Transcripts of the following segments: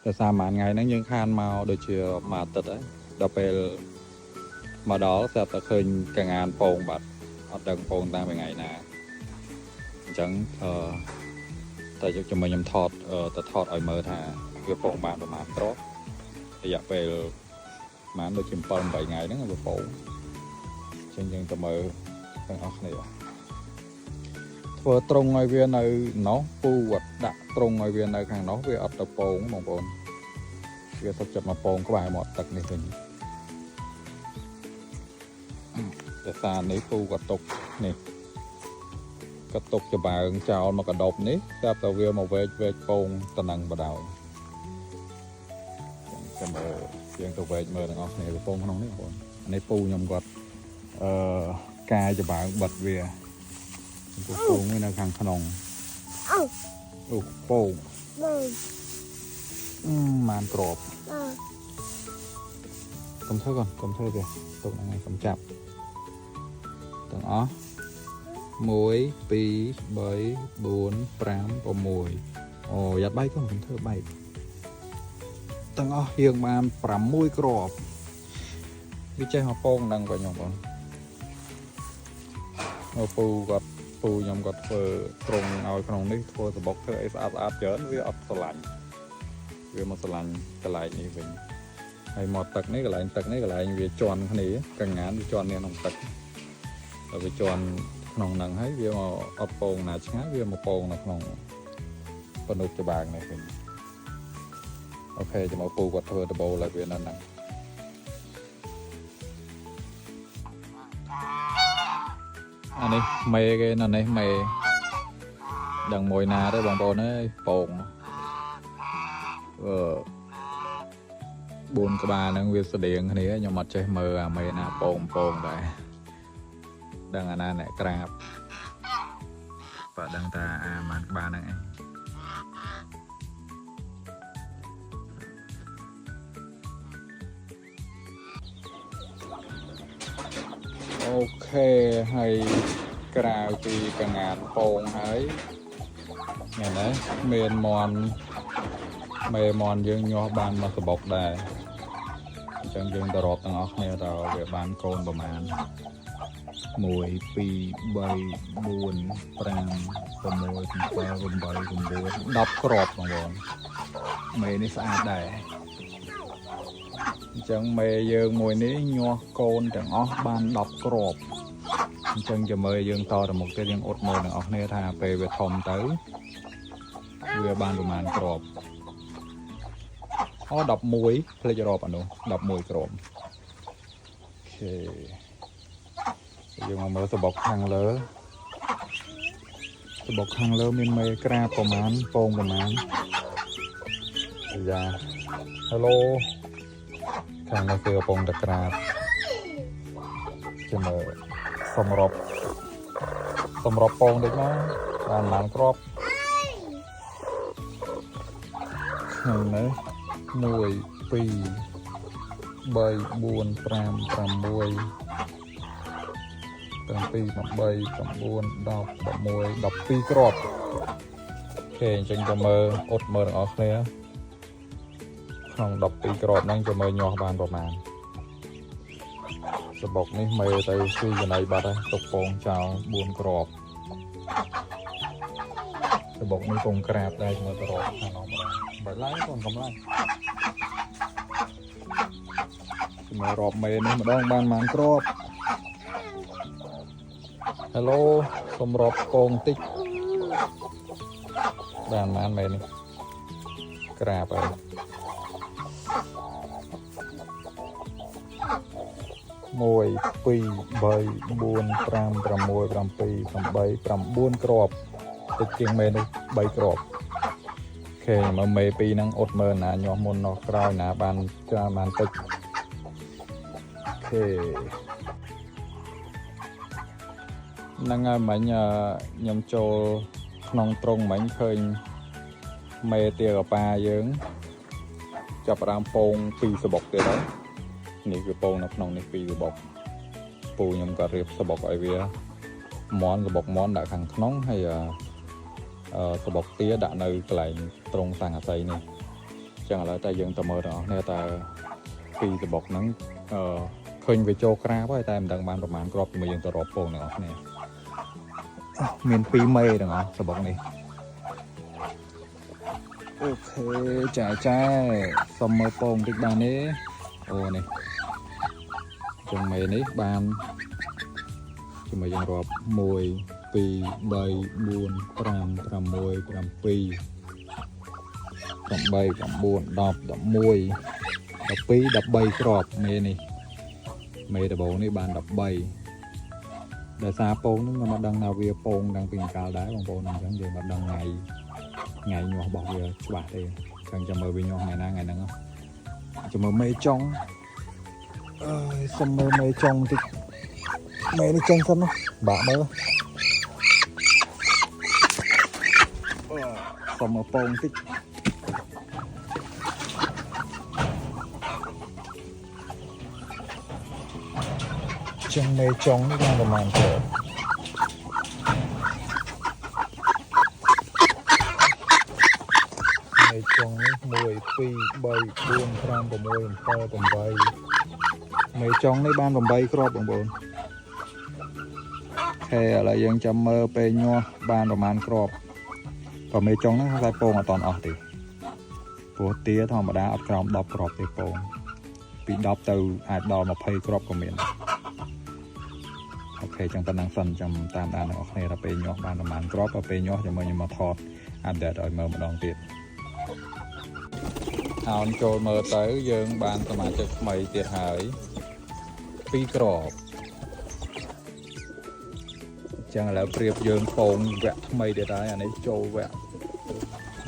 តែសារប្រហែលថ្ងៃហ្នឹងយើងខានមកដូចជាមួយអាទិត្យហើយដល់ពេលមកដល់ស្រាប់តែឃើញកងានពងបាត់អត់ដឹងពងតាំងពីថ្ងៃណាអញ្ចឹងអឺតែយកជាមួយខ្ញុំថតទៅថតឲ្យមើលថាវាពងបានប្រហែលគ្រាប់រយៈពេលប្រហែលដូចជា7 8ថ្ងៃហ្នឹងវាពងអញ្ចឹងយើងទៅមើលទាំងអស់គ្នាធ្វើត្រង់ឲ្យវានៅណោះពូអត់ដាក់ត្រង់ឲ្យវានៅខាងនោះវាអត់ទៅពងបងប្អូនវាសុខចិត្តមកពងក្បែរមាត់ទឹកនេះវិញតែសារនេះពូក៏ទុកនេះក៏ទុកចំបើងចោលមកកដប់នេះស្រាប់តែវាមកវែកវែកពងតំណឹងបដ ாய் ចាំមើលយើងទៅវែកមើលទាំងអស់គ្នាវាពងក្នុងនេះបងប្អូនអានេះពូខ្ញុំគាត់អឺកាយចំបើងបិទវាចំពោះពងវានៅខាងក្នុង អូ អូពង បង អឺបានក្រប បង កុំធ្វើកូនកុំធ្វើទេទុកហ្នឹងឯងកុំចាប់ទាំងអស់1 2 3 4 5 6អូយ៉ាត់បែកកូនកុំធ្វើបែកទាំងអស់យើងបាន6គ្រាប់វាចេះមកពងហ្នឹងវិញបងប្អូនអូពូគាត់ពូខ្ញុំគាត់ធ្វើត្រង់ឲ្យក្នុងនេះធ្វើសបុកធ្វើអីស្អាតស្អាតច្រើនវាអត់ស្រឡាញ់វាមកស្រឡាញ់កន្លែងនេះវិញ ហើយមកទឹកនេះកន្លែងទឹកនេះកន្លែងវាជន់គ្នាកងានវាជន់គ្នាក្នុងទឹកដល់វាជន់ក្នុងហ្នឹងហើយវាមកអត់ពងណាឆ្ងាយវាមកពងនៅក្នុងពនុកច្បាងនេះវិញអូខេចាំមកពូគាត់ធ្វើដបូលឲ្យវានៅហ្នឹងអានេះមេគេនៅនេះមេដឹងមួយណាទេបងប្អូនអើយពងអឺ 4ក្បាលហ្នឹងវាស្តៀងគ្នាខ្ញុំអត់ចេះមើលអាមេណាពងពងដែរដឹងអាណាអ្នកក្រាបបើដឹងតាអាម៉ានក្បាលហ្នឹងឯងអូខេហើយក្រៅពីកងានពងហើយញ៉ាំនេះមានមន់មេមន់យើងញាស់បានមកសបុកដែរ អញ្ចឹងយើងទៅរាប់ទាំងអស់គ្នាតើវាបានកូនប្រមាណ1 2 3 4 5 6 7 8 9 10គ្រាប់បងប្អូនមេនេះស្អាតដែរអញ្ចឹងមេយើងមួយនេះញាស់កូនទាំងអស់បាន10គ្រាប់អញ្ចឹងចាំមើលយើងតទៅមុខទៀតយើងអត់មើលទាំងអស់គ្នាថាពេលវាធំទៅវាបានប្រមាណគ្រាប់ អូ11ភ្លេចរាប់អានោះ11គ្រាប់អូខេយើងមកមើលសបុកខាងលើសបុកខាងលើមានមេក្រាបប្រមាណពងប្រមាណអាយ៉ា Hello ខាងនេះគឺកំពុងតែក្រាបចាំមើលសម្របសម្របពងតិចមកបានប្រមាណគ្រាប់ខាងនេះ 1 2 3 4 5 6 7 8 9 10 11 12គ្រាប់អូខេអញ្ចឹងទៅមើលអត់មើលទាំងអស់គ្នាក្នុង12គ្រាប់ហ្នឹងจะមើលញាស់បានប្រមាណសបុកនេះមើលទៅស៊ីចំណៃបាត់ហើយទុកពងចោល4គ្រាប់សបុកនេះពងក្រាបដែរមើលទៅរាប់ខាងនោះម្ដងបើឡើងកូនកុំឡើង មើលរាប់មេនេះម្ដងបានប៉ុន្មានគ្រាប់ Hello សូមរាប់ពងតិចបានប៉ុន្មានមេនេះក្រាបហើយ1 2 3 4 5 6 7 8 9គ្រាប់តិចជាងមេនោះ3គ្រាប់អូខេមើលមេពីរហ្នឹងអត់មើលណាញាស់មុននោះក្រោយណាបានច្រើនបានតិច អូខេហ្នឹងហើយមិញអឺខ្ញុំចូលក្នុងត្រង់មិញឃើញមេទាកប៉ាយើងចាប់ផ្ដើមពងពីរសបុកទៀតហើយនេះគឺពងនៅក្នុងនេះពីរសបុកពូខ្ញុំក៏រៀបសបុកឲ្យវាមន់សបុកមន់ដាក់ខាងក្នុងហើយអឺអឺសបុកទាដាក់នៅកន្លែងត្រង់សង្កសីនេះ ចឹងឥឡូវតែយើងទៅមើលទាំងអស់គ្នាតើពីសបុកហ្នឹងអឺឃើញវាចូលក្រាបហើយតែមិនដឹងបានប្រមាណគ្រាប់ជាមួយយើងទៅរាប់ពងទាំងអស់គ្នាមាន2មេទាំងអស់សបុកនេះ OK ចែចែសុំមើលពងតិចបានទេអូនេះចឹងមេនេះបានជាមួយយើងរាប់1 2 3 4 5 6 7 8 9 10 11 12 13គ្រាប់មេនេះមេដំបូងនេះបាន13ដោយសារពងហ្នឹងខ្ញុំអត់ដឹងថាវាពងតាំងពីកាលដែរបងប្អូនអញ្ចឹងយើងអត់ដឹងថ្ងៃថ្ងៃញាស់របស់វាច្បាស់ទេអញ្ចឹងចាំមើលវាញាស់ថ្ងៃណាថ្ងៃហ្នឹងចាំមើលមេចុងអើយសុំមើលមេចុងតិចមេនេះចេញសិនណាបាក់មើលសុំមើលពងតិច ចឹងមេចុងនេះបានប្រហែលគ្រាប់មេចុងនេះ1 2 3 4 5 6 7 8មេចុងនេះបាន8គ្រាប់បងប្អូន OK ឥឡូវយើងចាំមើលពេលញាស់បានប្រហែលគ្រាប់ក៏មេចុងហ្នឹងតែពងអត់តន់អស់ទេព្រោះទាធម្មតាអត់ក្រោម10គ្រាប់ទេពងពី10ទៅអាចដល់20គ្រាប់ក៏មានដែរ OK ចឹងប៉ុណ្ណឹងសិនចាំតាមដានអ្នកនរគ្នាដល់ពេលញាស់បានប្រហែលគ្រាប់ដល់ពេលញាស់ចាំមើលខ្ញុំមកថត update ឲ្យមើលម្ដងទៀតអោនចូលមើលទៅយើងបានសមាជិកថ្មីទៀតហើយពីរគ្រាប់ចឹងឥឡូវប្រៀបយើងពងវគ្គថ្មីទៀតហើយអានេះចូលវគ្គ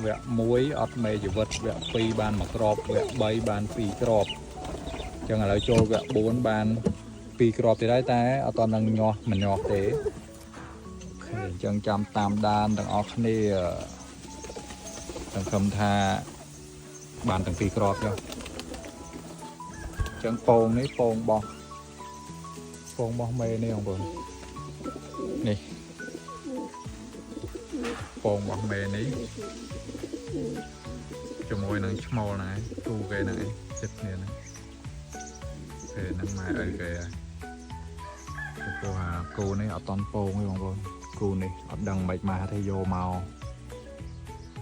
វគ្គ1អត់មេជីវិតវគ្គ2បានមួយគ្រាប់វគ្គ3បាន2គ្រាប់ចឹងឥឡូវចូលវគ្គ4បាន ពីរគ្រាប់ទៀតហើយតែអត់តនឹងញាស់មិនញាស់ទេ OK អញ្ចឹងចាំតាមដានទាំងអស់គ្នាសង្ឃឹមថាបានទាំងពីរគ្រាប់ចុះអញ្ចឹងពងនេះពងបោះពងបោះមេនេះបងប្អូននេះពងបោះមេនេះជាមួយនឹងឈ្មោលហ្នឹងឯងគូគេហ្នឹងឯងចិត្តគ្នាហ្នឹងគេហ្នឹងម៉ែឪគេហើយ ចំពោះអាគោនេះអត់តន់ពងទេបងប្អូនគោនេះអត់ដឹងមិនមកទេយកមក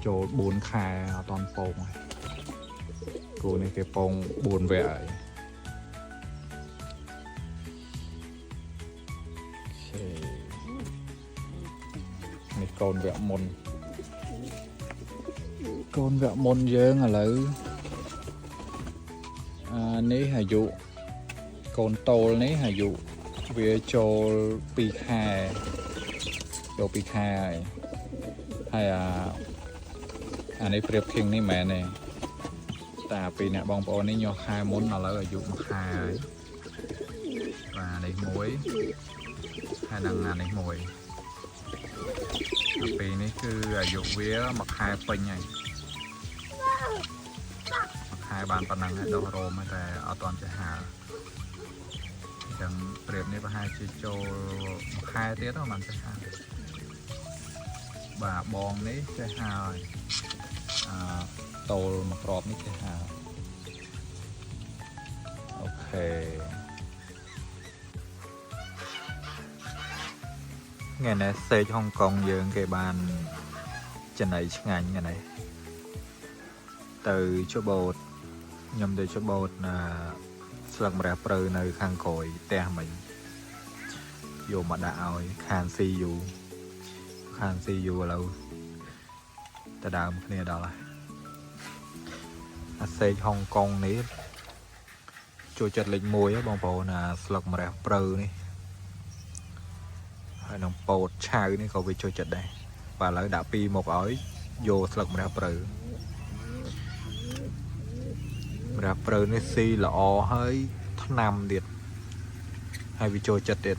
ចូល4ខែអត់តន់ពងទេគោនេះគេពង4វគ្គហើយ OK នេះកូនវគ្គមុនកូនវគ្គមុនយើងឥឡូវអានេះអាយុកូនតូលនេះអាយុ វាចូល2ខែចូល2ខែហើយហើយអាអានេះប្រៀបធៀងនេះមិនមែនទេតែពីអ្នកបងប្អូននេះញាស់ខែមុនឥឡូវអាយុ1ខែហើយបាទនេះមួយហើយនឹងអានេះមួយអាពីរនេះគឺអាយុវា1ខែពេញហើយមួយខែបានប៉ុណ្ណឹងហើយដោះរោមហើយតែអត់ទាន់ចេះហើរ ចឹងប្រៀបនេះប្រហែលជាចូលមួយខែទៀតហ្នឹងបានចេះហើយបាទបងនេះចេះហើយអឺតូលមួយគ្រាប់នេះចេះហើយ OK ថ្ងៃនេះសេកហុងកុងយើងគេបានចំណីឆ្ងាញ់ថ្ងៃនេះទៅច្បូតខ្ញុំទៅច្បូតណា ស្លឹកម្រះព្រៅនៅខាងក្រោយផ្ទះមិញយកមកដាក់ឲ្យខានស៊ីយូខានស៊ីយូឥឡូវទៅដើមគ្នាដល់ហើយអាសេកហុងកុងនេះចូលចិត្តលេខ1ហ៎បងប្អូនអាស្លឹកម្រះព្រៅនេះហើយនឹងពោតឆៅនេះក៏វាចូលចិត្តដែរបាទឥឡូវដាក់ពីរមកឲ្យយកស្លឹកម្រះព្រៅម្រះព្រៅនេះស៊ីល្អហើយថ្នាំទៀតហើយវាចូលចិត្តទៀត